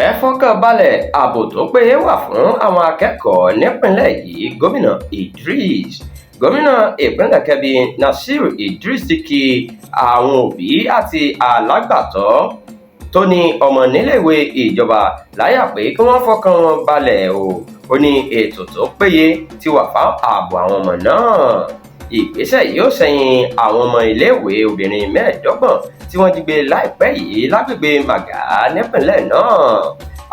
Ẹ fọkàn balẹ̀, ààbò tó péye wà fún àwọn akẹ́kọ̀ọ́ nípìnlẹ̀ yìí, Gómìnà Idris. Gómìnà ìpínlẹ̀ Kebbi Nasir Idris ti kí àwọn òbí àti alágbàtọ́ tó ní ọmọ níléèwé ìjọba láyà pé kí wọ́n fọkàn wọn balẹ̀ o. Ó ní ètò tó péye ti wà fún ààbò àwọn ọmọ náà. Ìgbésẹ̀ yóò ṣẹ̀yìn àwọn ọmọ iléèwé obìnrin 25 tí wọ́n jí gbé láìpẹ́ yìí lágbègbè Màgá nípìnlẹ̀ náà.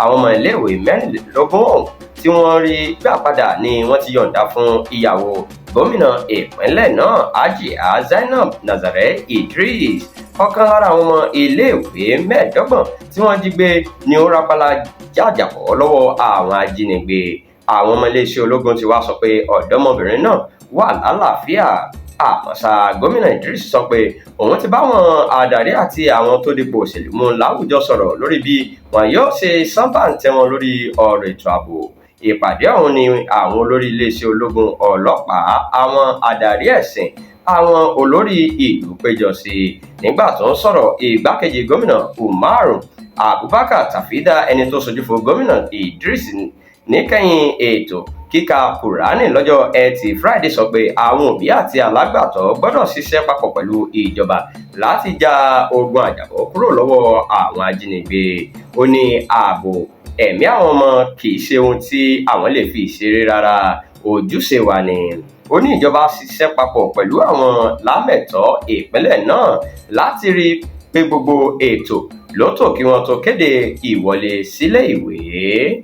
Àwọn ọmọ iléèwé 24 ọ̀hún tí wọ́n rí gbà padà ni wọ́n ti yọ̀ǹda fún ìyàwó gómìnà ìpínlẹ̀ náà, Hajiya Zainab Nazare Idris. Ọ̀kan lára àwọn ọmọ iléèwé 25 tí wọ́n jí gbé ní ó rápálá jàjàbọ́ lọ́wọ́ àwọn ajínigbé. Àwọn ọmọ iléeṣẹ́ ológun ti wá sọ pé ọ̀dọ́mọbìnrin náà wà lálàáfíà. Àmọ́ ṣá, gómìnà Idris sọ pé òun ti báwọn adarí àti àwọn tó dipò òṣèlú mú láwùjọ sọ̀rọ̀ lórí bí wọn yóò ṣe sánbàǹtẹ̀ wọn lórí ọ̀rọ̀ ètò ààbò. Ìpàdé ọ̀hún ni àwọn olórí iléeṣẹ́ ológun, ọlọ́pàá, àwọn adarí ẹ̀sìn, àwọn olórí ìlú péjọ sí. Nígbà tó ń sọ̀rọ̀, igbákejì gómìnà Umaru Abubakar Tafida, ẹni tó ṣojú fún gómìnà Idris níkẹyìn ètò kíka Kúránì lọ́jọ́ Ẹtì Friday, sọ pé àwọn òbí àti alágbàtọ́ gbọ́dọ̀ ṣiṣẹ́ papọ̀ pẹ̀lú ìjọba láti ja ogun àjàbọ́ kúrò lọ́wọ́ àwọn ajínigbé. Ó ní ààbò ẹ̀mí àwọn ọmọ kì í ṣe ohun tí àwọn lè fi ṣeré rárá, ojúṣe wa ni. Ó ní ìjọba ṣiṣẹ́ papọ̀ pẹ̀lú àwọn lámẹ̀tọ́ ìpínlẹ̀ náà láti rí i pé gbogbo ètò ló tò kí wọ́n tó kéde ìwọlé sílé ìwé.